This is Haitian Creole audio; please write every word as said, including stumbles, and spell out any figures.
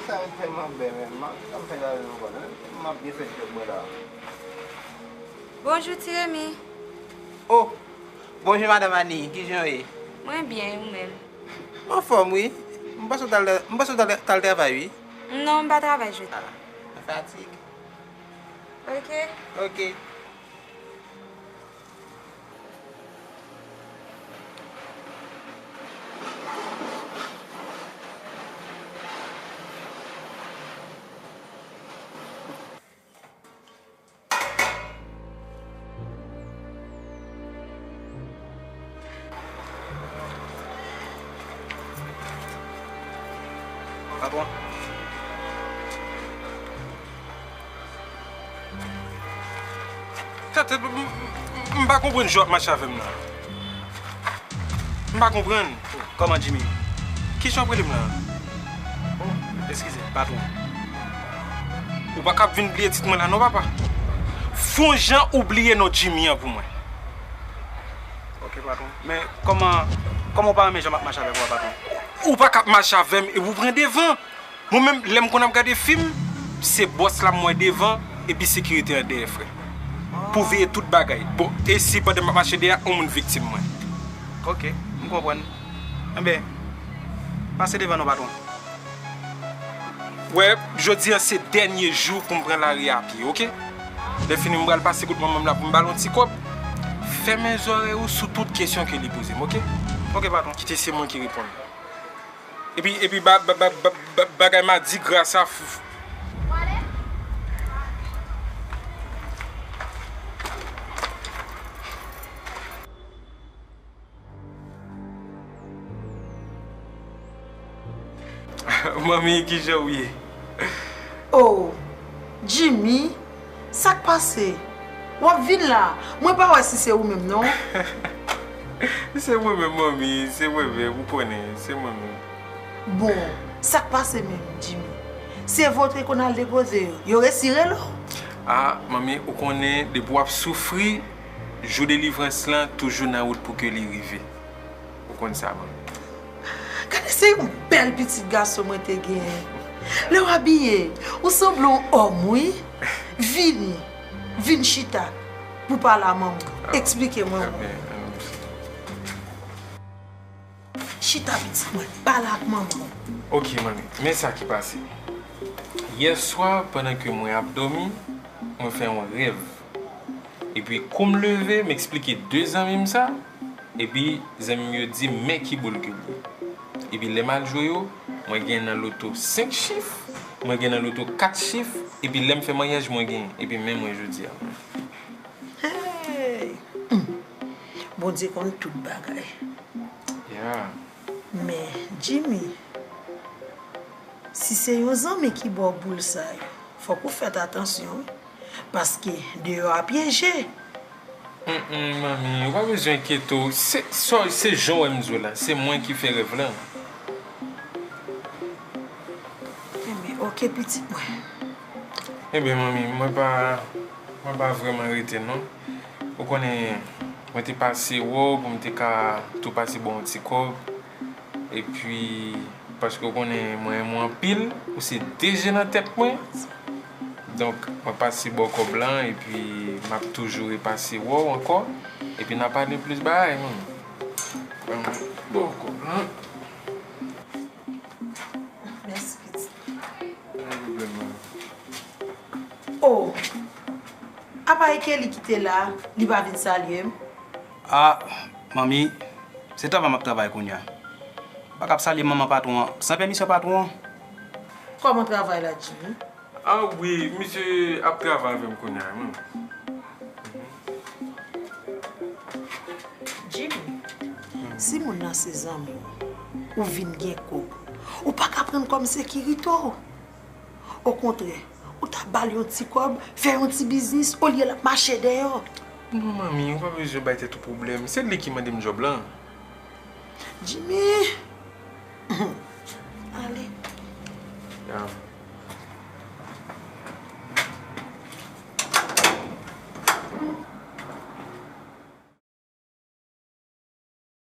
Sa yo tèlman bèl menm, man. Sa m fè la menm konnen. M ap byen fè djòb mwen la. Bonjou, Ti Remi. Oh, bonjou, Madanm Ani. Kijan w ye? Mwen byen, e ou menm? M anfòm, wi. M panse w t al, m panse w t al, t al travay, wi. Non, m pa travay jodi. Ah, mwen fatige. Ok. Ok. Patwon. Tèt, m, m, m pa konprann jan w ap mache avè m nan. M pa konprann. Kòman, Jimmy? Kijan w ap rele m la? Oh, eskize, patwon. Ou pa ka ap vin bliye tit mwen la non, papa. Fè yon jan ou bliye non Jimmy an pou mwen. Ok, patwon. Men kòman, kòman w pa renmen jan m ap mache avèk ou a, patwon? Ou pa ka ap mache avè m epi w pran devan. Mwen menm, lè m konn ap gade fim, se bòs la m wè devan, epi sekirite an dèyè, frè. Pou veye tout bagay. Bon, e si pandan m ap mache dèyè a, yon moun viktim mwen? Ok, m konprann. Enben, pase devan non, patwon. Wè, jodi a se dènye jou pou m pran lari a pye, ok? Lè fini, m pral pase kot manman m la pou m ba l yon ti kòb. Fèmen zòrèy ou sou tout kesyon ke li poze m, ok? Ok, patwon. Kite se mwen ki reponn. Epi, epi ba, ba, ba, ba, ba, bagay madigra sa f-, Manmi, kijan w ye? Oh, Jimmy, sa k pase? W ap vin la, mwen pa wè si se ou menm non. Se mwen menm, manmi, se mwen menm, ou konnen, se mwen menm. Bon, sa k pase menm, Jimmy? Se vo w te konn al depoze yo, yo resi rele w? Ah, manmi, ou konnen, depi w ap soufri, jou delivrans lan toujou nan wout pou ke li rive. Ou konn sa, manmi. Gade se yon bèl pitit gason mwen te genyen. Lè w abiye, ou sanble yon òm, wi. Vini, vin chita pou pale a manman. Ah, eksplike manman. Ebyen, chita pitit mwen, pale ak manman. Ok, manmi, men sa ki pase. Yè swa, pandan ke mwen ap dòmi, mwen fè yon rèv. Epi kou m leve, m eksplike de zanmi m sa, epi zanmi m yo di m men ki boul ke l ye. Epi lè m al jwe yo, mwen gen nan loto senk chif, mwen gen nan loto kat chif, epi lè m fè maryaj, mwen genyen, epi men mwen jodi a. Hey! Hmm. Bondye konn tout bagay. Yeah. Men, Jimmy, si se yon zanmi ki ba w boul sa yo, fòk ou fèt atansyon, wi. Paske deyò a pyeje. Mm, mm, manmi, ou pa bezwen enkyete w. Se, se, se jan w wè m di w la, se mwen ki fè rèv lan. Enben, ok, pitit mwen. Enben, manmi, mwen pa, mwen pa vrèman rete, non. Ou konnen, mwen te pase wè w pou m te ka tou pase ba w yon ti kòb. Epi, paske w konnen mwen renmen w anpil, ou se de je nan tèt mwen. Donk, mwen pase ba w kòb lan, epi m ap toujou repase wè w ankò. Epi n a pale plis bagay, manmi. Ban mwen ba w kòb lan. Mèsi, pitit. Pa gen pwoblèm, manmi. Oh! Apa e Kelly ki te la, li pa vin salye m? Ah, manmi, se travay m ap travay kounye a. M pa kab salye manman patwon an san pèmisyon patwon an. Kòman travay la, Jimmy? Ah wi, misye ap travay avè m kounye a, manmi. Jimmy, si moun nan se zanmi w, ou vin gen kòb, ou pa ka pran l kòm sekirite w. Okontrè, ou ta ba l yon ti kòb, fè yon ti biznis, olye l ap mache dèyè w. Non, manmi, ou pa bezwen bay tèt ou pwoblèm. Se li ki mande m djòb lan. Jimmy! Ale. Ya.